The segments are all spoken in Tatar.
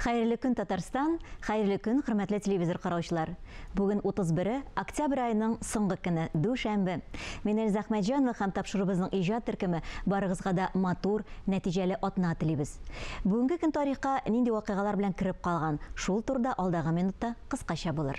Хәерле көн, Татарстан, хәерле көн, хөрмәтле телевизор караучылар. Бүген 31 октябрь аеның соңгы көне, дүшәмбе. Мин Эльза Әхмәтҗанова һәм тапшыруыбызның иҗат төркеме барыгызга да матур, нәтиҗәле атна телибез. Бүгенге көн тарихка нинди вакыйгалар белән кереп калган, шул турыда алдагы минутта кыскача булыр.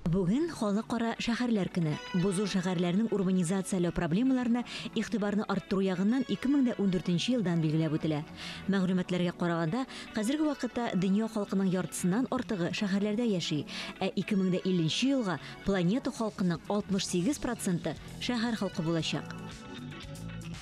Бүген Халыкара шәһәрләр көне. Бу зур шәһәрләрнең урбанизацияләү проблемаларына игътибарны арттыру ягыннан 2014 елдан билгеләп үтелә. Мәгълүматларга караганда, хәзерге вакытта дөнья халкының яртысыннан артыгы шәһәрләрдә яши, ә 2050 елга планета халкының 68 проценты шәһәр халкы булачак.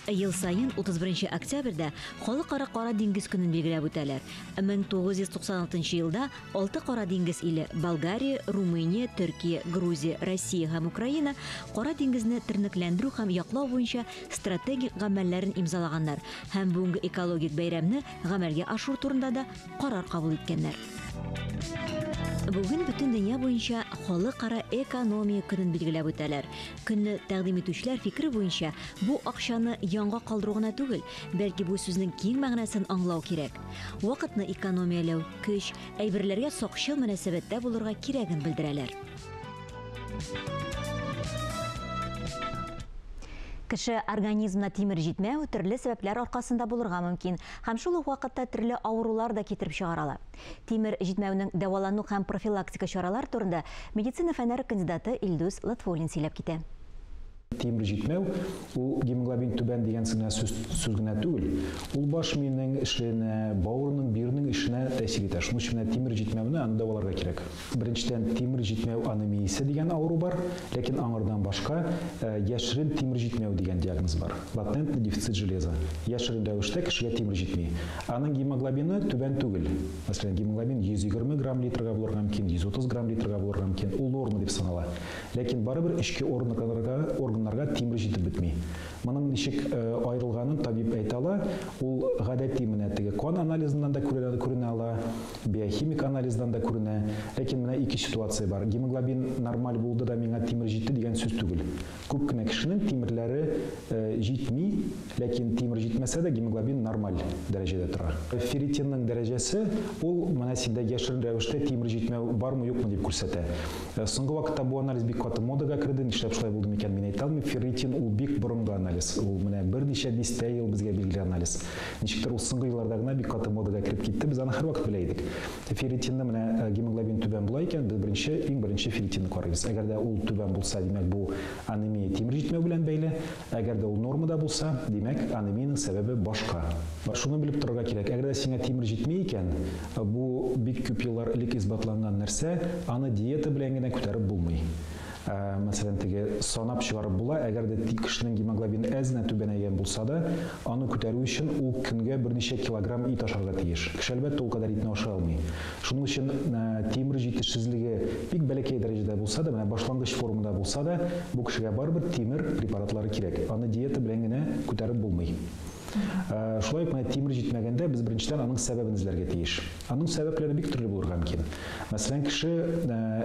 Ел саен 31 октябрьдә Халыкара Кара диңгез көнен билгеләп үтәләр. 1996 елда алты Кара диңгез иле Болгария, Румыния, Төркия, Грузия, Россия һәм Украина Кара диңгезне тернәкләндерү һәм яклау буенча стратегик гамәлләрен имзалаганнар һәм бүгенге экологик бәйрәмне гамәлгә ашыру турында да карар кабул иткәннәр. Бүген бөтен дөнья буенча Халыкара экономия көнен билгеләп үтәләр. Көнне тәкъдим итүчеләр фикере буенча, бу акчаны янга калдыру гына түгел, бәлки бу сүзнең киң мәгънәсен аңлау кирәк. Вакытны экономияләү, көч, әйберләргә сакчыл мөнәсәбәттә булырга кирәген белдерәләр. Кеше организмына тимер җитмәү төрле сәбәпләр аркасында булырга мөмкин һәм шул ук вакытта төрле авырулар да китереп чыгара ала. Тимер җитмәүнең дәвалану һәм профилактика чаралар турында медицина фәннәре кандидаты Илдус Лотфуллин сөйләп китә. Тимер җитмәү ул гемоглобин түбән дигән генә сүз, сүз генә түгел. Ул баш миенең эшенә, бавырның, бөернең эшенә тәэсир итә. Шуның өчен менә тимер җитмәүне аны дәваларга кирәк. Беренчедән, тимер җитмәү анемиясе дигән авыру бар, ләкин аңардан башка яшерен тимер җитмәү дигән диагноз бар. Латентный дефицит железа. Яшерен рәвештә кешегә тимер җитми. Аның гемоглобины түбән түгел. Мәсәлән, гемоглобин 120 грамм литрга булырга мөмкин, 130 грамм литрга булырга мөмкин. Ул норма дип санала. Ләкин барыбер эчке органнарга, органнарга тимер җитеп бетми. Моның ничек аерылганын табиб әйтә ала. Ул гадәти менә теге кан анализыннан да күренә ала, биохимик анализдан да күренә. Ләкин менә ике ситуация бар. Гемоглобин нормаль булды да миңа тимер җитте дигән сүз түгел. Күп кенә кешенең тимерләре җитми, ләкин тимер җитмәсә дә гемоглобин нормаль дәрәҗәдә тора. Ферритинның дәрәҗәсе ул менә синдә яшерен рәвештә тимер җитмәү бармы юкмы дип күрсәтә. Соңгы вакытта бу анализ бик каты модага керде. Нишләп шулай булды микән, мин әйтә алмыйм. Ферритин ул бик борынгы анализ. Ул менә берничә дистә ел безгә билгеле анализ. Ничектер ул соңгы елларда гына бик каты модага кереп китте. Без аны һәрвакыт белә идек. Ферритинны менә гемоглобин түбән була икән, без беренче, иң беренче ферритинны карыйбыз. Әгәр дә ул түбән булса, димәк, бу анемия тимер җитмәү белән бәйле. Әгәр дә ул нормада булса, димәк, анемиянең сәбәбе башка. Шуны белеп торырга кирәк, әгәр дә сиңа тимер җитми икән, бу бик күп еллар элек исбатланган нәрсә, аны диета белән генә күтәреп булмый. Мәсәлән, теге санап чыгарып була, әгәр дә кешенең гемоглобины әз генә түбәнәйгән булса да, аны күтәрү өчен ул көнгә берничә килограмм ит ашарга тиеш. Кеше, әлбәттә, ул кадәр итне ашый алмый. Шуның өчен тимер җитешсезлеге бик бәләкәй дәрәҗәдә булса да, менә башлангыч формада булса да, бу кешегә барыбер тимер препаратлары кирәк. Аны диета белән генә күтәреп булмый. Шулай ук менә тимер җитмәгәндә без беренчедән аның сәбәбен эзләргә тиеш. Аның сәбәпләре бик төрле булырга мөмкин. Мәсәлән, кеше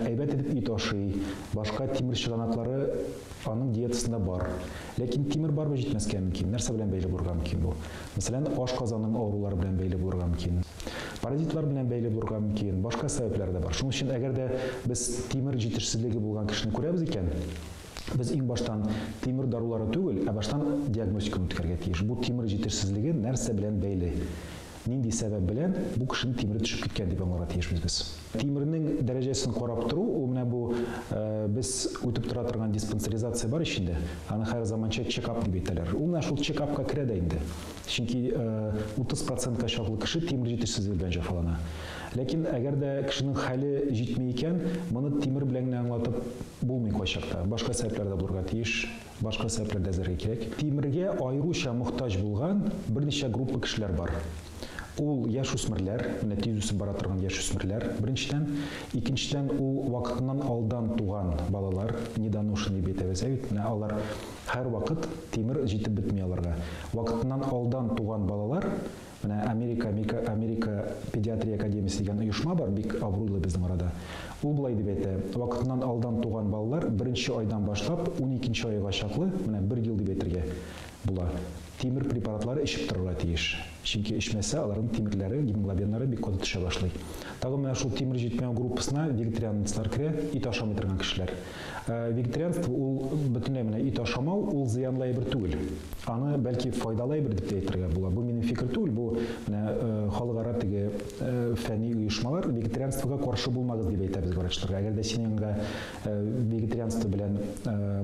әйбәт итеп ит ашый, башка тимер чыганаклары аның диетасында бар. Ләкин тимер барыбер җитмәскә мөмкин. Нәрсә белән бәйле булырга мөмкин бу? Мәсәлән, ашказанның авырулары белән бәйле булырга мөмкин. Паразитлар белән бәйле булырга мөмкин. Башка сәбәпләр дә бар. Шуның өчен әгәр дә без тимер җитешсезлеге булган кешене күрәбез икән, без иң баштан тимер дарулары түгел, ә баштан диагностиканы үткәрергә тиеш. Бу тимер җитешсезлеге нәрсә белән бәйле? Нинди сәбәп белән бу кешенең тимере төшеп киткән дип аңларга тиешбез без. Тимернең дәрәҗәсен карап тору, ул менә бу без үтеп тора торган диспансеризация бар ич инде. Аны хәзер заманча чекап дип әйтәләр. Ул менә шул чекапка керә дә инде. Чөнки 30 процентка чаклы кеше тимер җитешсезлеге белән җәфалана. Ләкин әгәр дә кешенең хәле җитми икән, моны тимер белән генә аңлатып булмый кайчакта. Башка сәбәпләр дә булырга тиеш, башка сәбәпләр дә эзләргә кирәк. Тимергә аеруча мохтаҗ булган берничә группа кешеләр бар. Ул яшүсмерләр, менә тиз үсеп бара торган яшүсмерләр, беренчедән. Икенчедән, ул вакытыннан алдан туган балалар, недоношенный дип әйтәбез, ә бит, менә алар һәрвакыт тимер җитеп бетми аларга. Вакытыннан алдан туган балалар, менә Америка, Америка, Америка педиатрия академиясе дигән оешма бар, бик абруйлы безнең арада. Ул болай дип әйтә, вакытыннан алдан туган балалар беренче айдан башлап 12 айга чаклы, менә бер ел дип әйтергә, була. Тимер препаратлары эчеп торырга тиеш. Чөнки эчмәсә, аларның тимерләре, гемоглобиннары бик каты төшә башлый. Тагын менә шул тимер җитмәү группасына вегетарианецлар керә, ит ашамый торган кешеләр. Вегетарианство ул бөтенләй менә ит ашамау, ул зыянлы әйбер түгел. Аны бәлки файдалы әйбер дип тә әйтергә була. Бу минем фикер түгел, бу менә халыкара теге фәнни оешмалар вегетарианствога каршы булмагыз дип әйтә безгә врачларга. Әгәр дә синең янга вегетарианство белән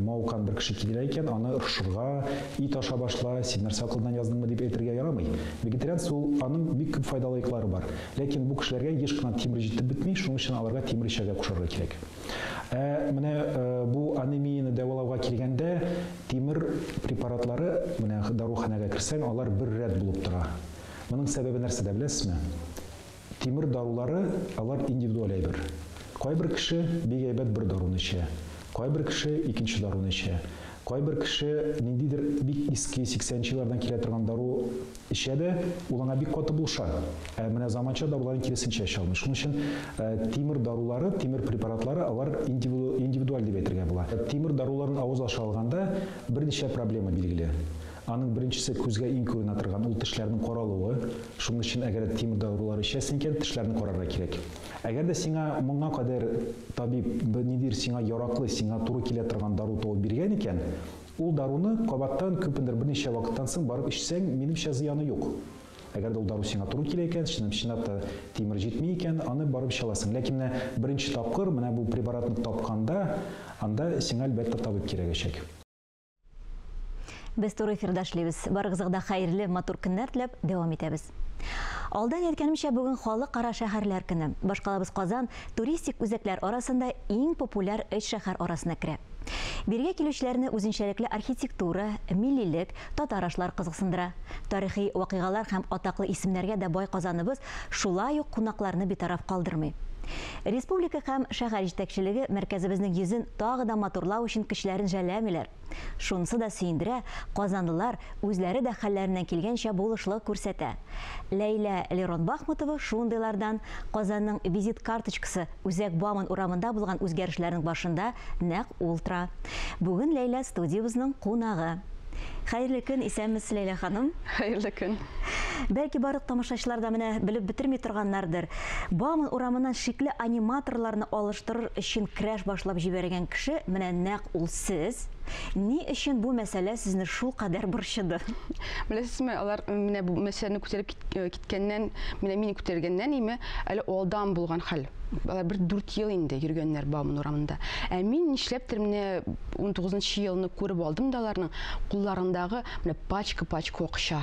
мавыккан бер кеше килә икән, аны орышырга, ит аша башла, син нәрсә акылдан яздыңмы дип әйтергә ярамый. Вегетарианство ул, аның бик күп файдалы яклары бар. Ләкин бу кешеләргә еш кына тимер җитеп бетми, шуның өчен аларга тимер эчәргә кушарга кирәк. Ә менә бу анемияне дәвалауга килгәндә, тимер препаратлары, менә даруханәгә керсәң, алар бер рәт булып тора. Моның сәбәбе нәрсәдә, беләсезме? Тимер дарулары, алар индивидуаль әйбер. Кайбер кеше бик әйбәт бер даруны эчә, кайбер кеше икенче даруны эчә, кайбер кеше ниндидер бик иске 80 еллардан килә торган дару эчә дә, ул аңа бик каты булыша. Ә менә заманча даруларын киресенчә эчә алмый. Шуның өчен тимер дарулары, тимер препаратлары алар индивидуаль дип әйтергә була. Тимер даруларын авыз аша алганда берничә проблема билгеле. Аның беренчесе күзгә иң күренә торган ул тешләрнең каралуы. Шуның өчен әгәр дә тимер дарулары эчәсең икән, тешләрне карарга кирәк. Әгәр дә сиңа моңа кадәр табиб ниндидер сиңа яраклы, сиңа туры килә торган дару табып биргән икән, ул даруны кабаттан күпмедер берничә вакыттан соң барып эчсәң, минемчә зыяны юк. Әгәр дә ул дару сиңа туры килә икән, чынлап та тимер җитми икән, аны барып эчә аласың. Ләкин менә беренче тапкыр менә бу препаратны тапканда, анда сиңа әлбәттә табиб кирәгәчәк. Без туры эфирда эшлибез. Барыгызга да хәерле, матур көннәр теләп дәвам итәбез. Алдан әйткәнемчә, бүген халыкара шәһәрләр көне. Башкалабыз Казан туристик үзәкләр арасында иң популяр 3 шәһәр арасына керә. Биргә килүчеләрне үзенчәлекле архитектура, миллилек, татар ашлар кызыксындыра. Тарихи вакыйгалар һәм атаклы исемнәргә дә бай Казаныбыз шулай ук кунакларны битараф калдырмый. Республика һәм шәһәр җитәкчелеге мәркәзебезнең йөзен тагы да матурлау өчен көчләрен жәлләмиләр. Шунысы да сөендерә, казанлылар үзләре дә хәлләреннән килгәнчә булышлык күрсәтә. Ләйлә Лерон Бахмутова шундыйлардан. Казанның визит карточкасы Үзәк Бауман урамында булган үзгәрешләрнең башында нәкъ ул тора. Бүген Ләйлә студиябезнең кунагы. Хәерле көн, исәнмесез, Ләйлә ханым. Хәерле көн. Бәлки барлык тамашачылар да менә белеп бетерми торганнардыр. Бауман урамыннан шикле аниматорларны алыштырыр өчен көрәш башлап җибәргән кеше менә нәкъ ул сез. Ни өчен бу мәсьәлә сезне шул кадәр борчыды? Беләсезме, алар менә бу мәсьәләне күтәреп киткәннән, менә мине күтәргәннән име, әле алдан булган хәл. Алар бер 4 ел инде йөргәннәр Бауман урамында. Ә мин нишләптер менә 19 елны күреп алдым да аларның кулларындагы менә пачка-пачка акча.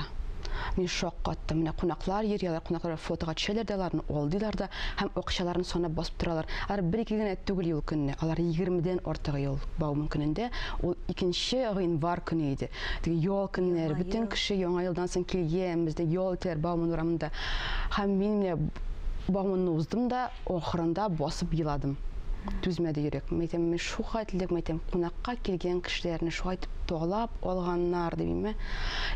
Мин шаккаттым. Менә кунаклар йөри, алар кунаклар фотога төшәләр дә, аларны алдыйлар да һәм акчаларын санап басып торалар. Алар бер-ике генә түгел юл көнне, алар 20дән артык юл Бауман көнендә. Ул 2 гыйнвар көне иде. Теге ял көннәре, бөтен кеше яңа елдан соң килгән, бездә ял итәләр Бауман урамында. Һәм мин менә Бауманны уздым да, ахырында басып еладым. Түзмәде йөрәк. Мин әйтәм, мин шул хәтлек, мин әйтәм, кунакка килгән кешеләрне шулай итеп талап алганнар димме.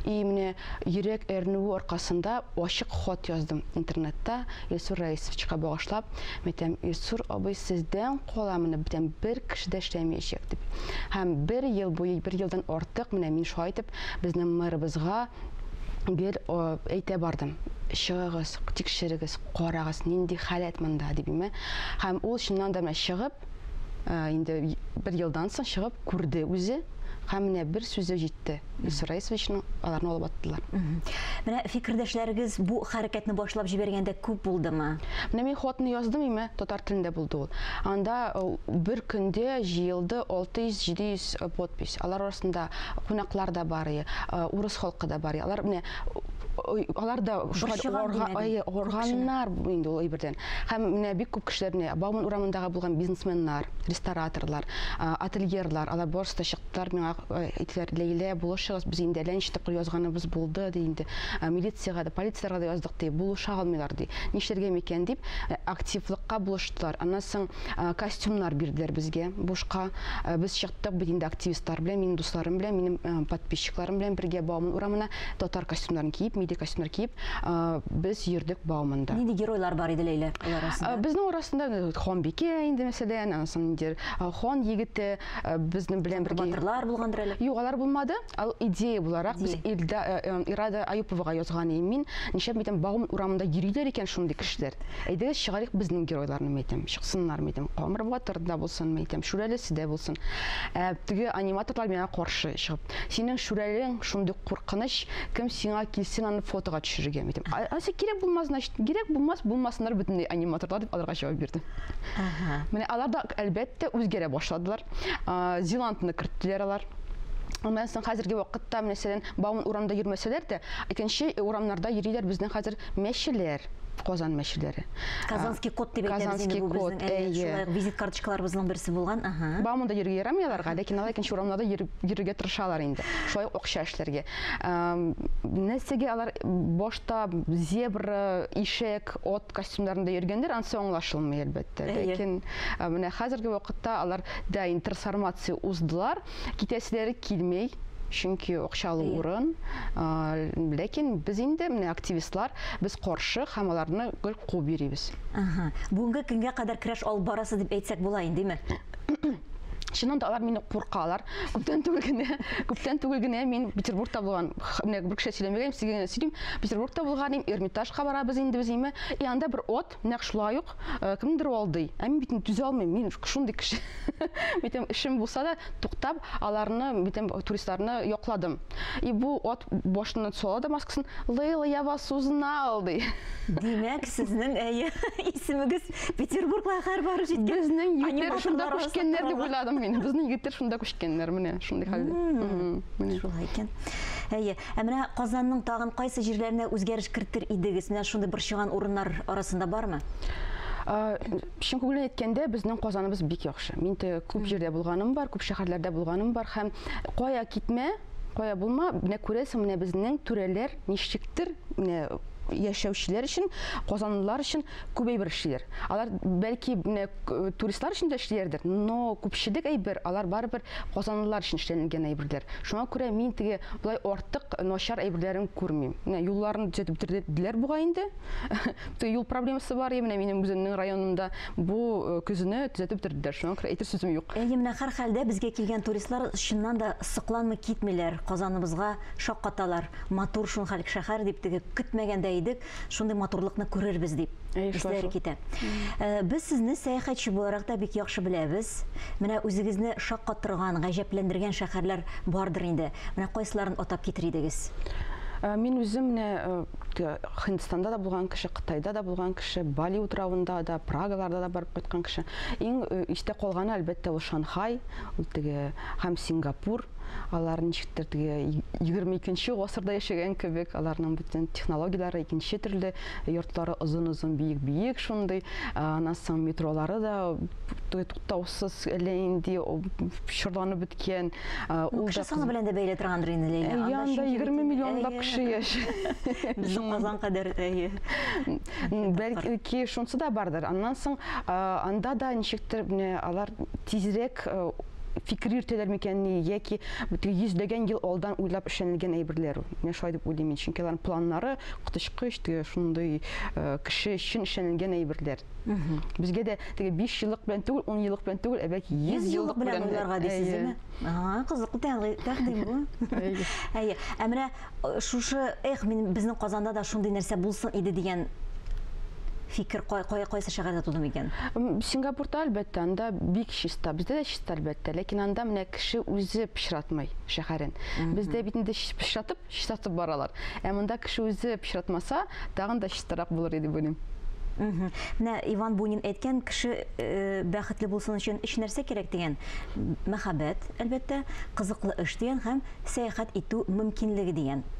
И менә йөрәк әрнүе аркасында ачык хат яздым интернетта Илсур Раисовичка багышлап. Мин әйтәм, Илсур абый, сездән кала моны бүтән бер кеше дә эшләмәячәк дип. Һәм бер ел буе, бер елдан артык менә мин шулай итеп безнең мэрыбызга гел әйтә бардым. Чыгыгыз, тикшерегез, карагыз, нинди халәт монда дибме. Һәм ул чыннан да менә чыгып, инде бер елдан соң чыгып күрде үзе. Һәм менә бер сүзе җитте. Илсур Раисовичның аларны алып аттылар. Менә фикердәшләрегез бу хәрәкәтне башлап җибәргәндә күп булдымы? Менә мин хатны яздым, име, татар телендә булды ул. Анда бер көндә җыелды 600-700 подпись. Алар арасында кунаклар да бар, урыс халкы да бар. Алар менә алар да органнар инде ул әйбердән. Һәм менә бик күп кешеләр менә Бауман урамындагы булган бизнесменнар, рестораторлар, ательерлар, алар барысы да чыктылар миңа әйттеләр, Ләйлә, булышыгыз, без инде әллә ничә тапкыр язганыбыз булды, ди инде. Милициягә дә, полицияләргә дә яздык, ди, булыша алмыйлар, ди. Нишләргә микән дип, активлыкка булыштылар. Аннан соң костюмнар бирделәр безгә бушка. Без чыктык бит инде активистлар белән, минем дусларым белән, минем подписчикларым белән бергә Бауман урамына татар костюмнарын киеп, милли костюмнар киеп, без йөрдек Бауманда. Нинди геройлар бар иде, Ләйлә, алар арасында? Безнең арасында Ханбикә инде, мәсәлән, аннан соң ниндидер хан егете, безнең белән бергә Батырлар булган. булгандыр әле? Юк, алар булмады. Ал идея буларак без Илда Ирада Аюповага язган идем мин. Нишләп әйтәм, Бауман урамында йөриләр икән шундый кешеләр. Әйдәгез чыгарыйк безнең геройларны, әйтәм. Чыксыннар, әйтәм. Камыр батыр да булсын, әйтәм, Шүрәлесе дә булсын. Ә теге аниматорлар миңа каршы чыгып, синең Шүрәлең шундый куркыныч, кем сиңа килсен аны фотога төшерергә, әйтәм. Асы кирәк булмас, значит, кирәк булмас, булмасыннар бөтенләй аниматорлар дип аларга җавап бирдем. Менә алар да әлбәттә үзгәрә башладылар. Зилантны керттеләр алар. Аннан соң хәзерге вакытта, мәсәлән, Бауман урамында йөрмәсәләр дә, икенче урамнарда йөриләр безнең хәзер мәчеләр, Казан мәчеләре. Казанский кот дип әйтәбез инде бу безнең, шулай ук визит карточкаларыбызның берсе булган. Бауманда йөрергә ярамый аларга, ләкин алар икенче урамнарда йөрергә тырышалар инде. Шулай ук акча эшләргә. Нәрсәгә алар башта зебра, ишәк, ат костюмнарында йөргәннәр, ансы аңлашылмый, әлбәттә. Ләкин менә хәзерге вакытта алар да инде трансформация уздылар. Китәселәре килмей, чөнки акчалы урын. Ләкин без инде менә активистлар, без каршы һәм аларны гел куып йөрибез. Бүгенге көнгә кадәр көрәш алып барасыз дип әйтсәк була инде, димме? Чыннан да алар мине куркалар. Күптән түгел генә, күптән түгел генә мин Петербургта булган, менә бер кеше сөйләмәгән, сезгә генә сөйлим. Петербургта булган идем, Эрмитажга барабыз инде без име. И анда бер ат, нәкъ шулай ук, кемдер алдый. Ә мин бит түзә алмыйм, мин шундый кеше. Битем эшем булса да, туктап, аларны, битем туристларны якладым. И бу ат башыннан сала да маскасын, Лейла, я вас узнал, ди. Димәк, сезнең әйе исемегез Петербургка кадәр барып җиткән. Безнең егетләр шунда күчкәннәр дип уйладым мин. Безнең егетләр шунда күчкәннәр, менә шундый хәлдә. Менә шулай икән. Әйе, ә менә Казанның тагын кайсы җирләренә үзгәреш кертер идегез? Менә шундый борчыган урыннар арасында бармы? Чын күңелдән әйткәндә, безнең Казаныбыз бик яхшы. Мин те күп җирдә булганым бар, күп шәһәрләрдә булганым бар һәм кая китмә, кая булма, менә күрәсең, менә безнең түрәләр ничектер, менә яшәүчеләр өчен, казанлылар өчен күп әйбер эшлиләр. Алар бәлки менә туристлар өчен дә эшлиләрдер, но күпчелек әйбер алар барыбер казанлылар өчен эшләнелгән әйберләр. Шуңа күрә мин теге болай артык начар әйберләрен күрмим. Менә юлларны төзәтеп бетерделәр бугай инде. Теге юл проблемасы бар, менә минем үземнең районымда бу көзне төзәтеп бетерделәр. Шуңа күрә әйтер сүзем юк. Әйе, менә һәрхәлдә безгә килгән туристлар чыннан да сокланмый китмиләр. Казаныбызга шаккаталар. Матур шунхәлек шәһәр дип теге көтмәгәндә идек, шундый матурлыкны күрербез дип исләре китә. Без сезне сәяхәтче буларак та бик яхшы беләбез. Менә үзегезне шаккаттырган, гаҗәпләндергән шәһәрләр бардыр инде. Менә кайсыларын атап китер идегез? Мин үзем менә Һиндстанда да булган кеше, Кытайда да булган кеше, Бали утравында да, Прагаларда да барып кайткан кеше. Иң истә калганы, әлбәттә, ул Шанхай, ул теге һәм Сингапур. Алар ничектер теге 22 гасырда яшәгән кебек, аларның бөтен технологияләре икенче төрле, йортлары озын-озын, биек-биек шундый, аннан соң метролары да туктаусыз әллә нинди чорланып беткән. Ул кеше саны белән дә бәйле торгандыр инде, Ләйлә. Анда 20 миллионлап кеше яши. Безнең Казан кадәр, әйе. Бәлки шунысы да бардыр. Аннан соң анда да ничектер менә алар тизрәк фикер йөртәләр микәнни, яки йөзләгән ел алдан уйлап эшләнелгән әйберләр. Менә шулай дип уйлыйм мин, чөнки аларның планнары коточкыч, теге шундый кеше өчен эшләнелгән әйберләр. Безгә дә теге 5 еллык белән түгел, 10 еллык белән түгел, ә бәлки 100 еллык белән уйларга дисез, димме? Кызыклы тәкъдим бу. Әйе. Ә менә шушы, эх, мин безнең Казанда да шундый нәрсә булсын иде дигән фикер кайсы шәһәрдә туды микән? Сингапурда, әлбәттә, анда бик чиста. Бездә дә чиста, әлбәттә, ләкин анда менә кеше үзе пычратмый шәһәрен. Бездә бит инде пычратып, чистартып баралар. Ә монда кеше үзе пычратмаса, тагын да чистарак булыр иде дип уйлыйм. Менә Иван Бунин әйткән, кеше бәхетле булсын өчен өч нәрсә кирәк дигән. Мәхәббәт, әлбәттә, кызыклы эш дигән һәм сәяхәт итү мөмкинлеге дигән.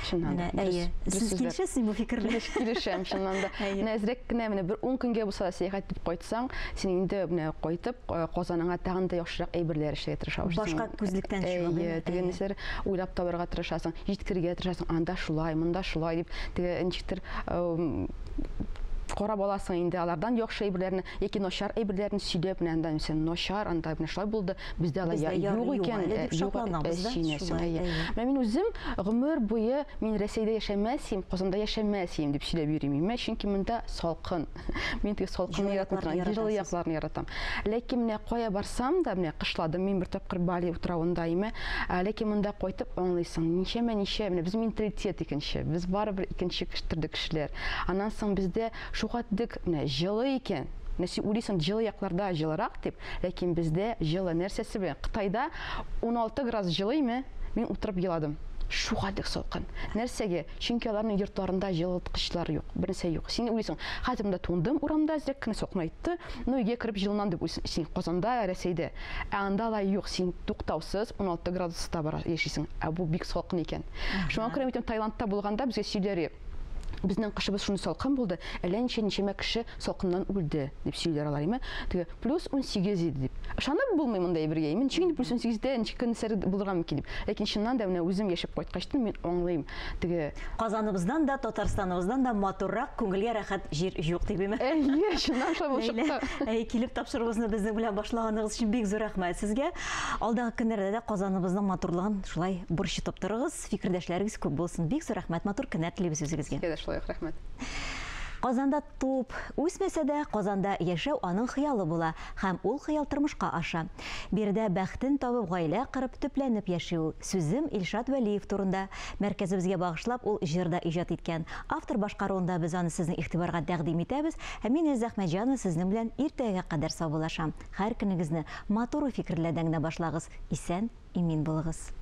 Чыннан да. Әйе. Сез килешәсезме бу фикер белән? Килешәм, чыннан да. Менә әзрәк кенә менә бер 10 көнгә булса да сәяхәт итеп кайтсаң, син инде менә кайтып, Казаныңа тагын да яхшырак әйберләр эшләргә тырышасың. Башка күзлектән чыгып. Әйе, теге нәрсәләр уйлап табарга тырышасың, җиткерергә тырышасың, анда шулай, монда шулай дип, теге ничектер карап аласың инде алардан яхшы әйберләрне яки начар әйберләрне сөйләп, менә анда мәсәлән начар, анда менә шулай булды, бездә алай юк икән, Менә мин үзем гомер буе мин Рәсәйдә яшәмәс идем, Казанда яшәмәс идем дип сөйләп йөрим. Чөнки монда салкын. Мин теге салкынны яратмыйм, җылы якларны яратам. Ләкин менә кая барсам да, менә кышладым мин бер тапкыр Бали утравында име, ләкин монда кайтып аңлыйсың, ничәмә-ничә, менә без менталитет икенче, без барыбер икенче төрле кешеләр. Аннан соң бездә шугадык менә җылы икән. Менә син уйлыйсың, җылы якларда җылырак дип, ләкин бездә җылы нәрсәсе белән? Кытайда 16 градус җылыймы? Мин утырып еладым. Шугадык салкын. Нәрсәгә? Чөнки аларның йортларында җылыткычлар юк, бернәрсә юк. Син уйлыйсың, хәзер монда туңдым урамда, әзрәк кенә салкынайтты, ну өйгә кереп җылынам дип уйлыйсың. Син Казанда, Рәсәйдә. Ә анда алай юк, син туктаусыз 16 градуста бара яшисең. Ә бу бик салкын икән. Шуңа күрә мин Таиландта булганда безгә сөйләр, безнең кышыбыз шундый салкын булды, әллә ничә-ничәмә кеше салкыннан үлде дип сөйләр алар, име? Теге плюс 18 иде дип. Ышанып булмый монда әйбергә. Мин ничек инде плюс 18-дә ничек нәрсә булырга мөмкин дип. Ләкин чыннан да менә үзем яшәп кайткачтын мин аңлыйм. Теге Казаныбыздан да, Татарстаныбыздан да матуррак, күңелгә рәхәт җир юк дип име? Әйе, чыннан шулай булып чыкты. Әй, килеп тапшыруыбызны безнең белән башлаганыгыз өчен бик зур рәхмәт сезгә. Алдагы көннәрдә дә Казаныбызның матурлыгын шулай борчытып торыгыз, фикердәшләрегез күп булсын. Бик зур рәхмәт, матур көннәр телибез үзегезгә. Сезгә дә шулай ук рәхмәт. Казанда туып үсмәсә дә, Казанда яшәү аның хыялы була һәм ул хыял тормышка аша. Биредә бәхтен табып, гаилә корып, төпләнеп яши ул. Сүзем Илшат Вәлиев турында. Мәркәзебезгә багышлап ул җыр да иҗат иткән. Автор башкаруында без аны сезнең игътибарга тәкъдим итәбез. Ә мин Эльза Әхмәтҗанова сезнең белән иртәгә кадәр саубуллашам. Һәр көнегезне матур фикерләрдән генә башлагыз. Исән, имин булыгыз.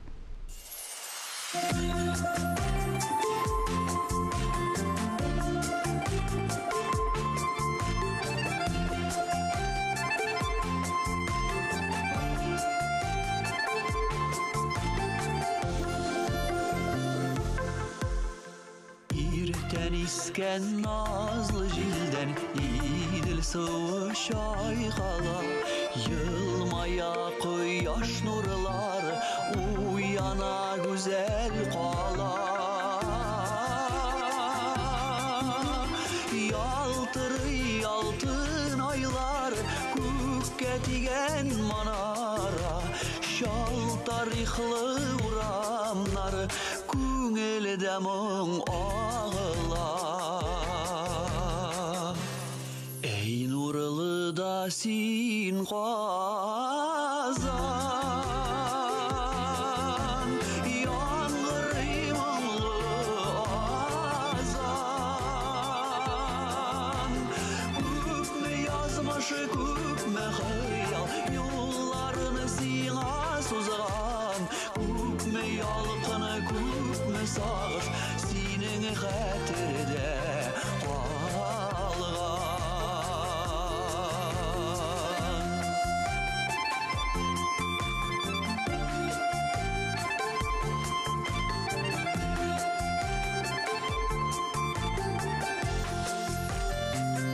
Иртән искән назлы җилдән Идел суы чайкала, елмая кояш нурлары, уяна гүзәл кала. Ялтырый алтын айлар, күккә тигән манара, чал тарихлы урамнары, күңелдә моң агыла. Эй, нурлы да син Казан, яңгырый моңлы азан. Күпме язмыш, күпме хыял юлларны сиңа сузган, күпме ялкыны, күпме сагыш синең хәтердә калган.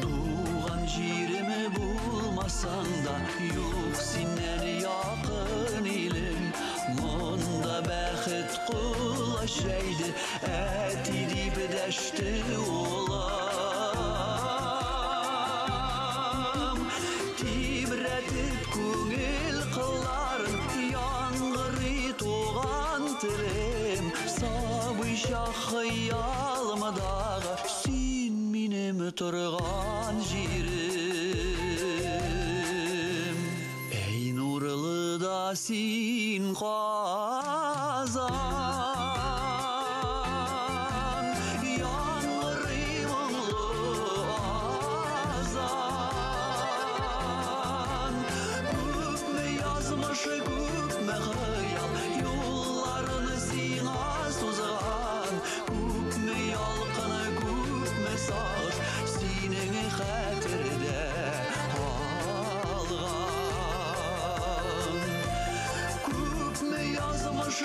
Туган җиреме булмасаң да, юк синнән якын илем. Монда бәхет колач җәйде, әти дип дәште улым. Тибрәтеп күңел кылларын, яңгырый туган телем. Сабый чак хыялымдагы, син минем торган җирем. Эй, нурлы да син Казан, яңгырый моңлы азан. Күпме язмыш, күпме хыял юлларны сиңа сузган, күпме ялкыны, күпме сагыш синең хәтердә калган. Күпме язмыш,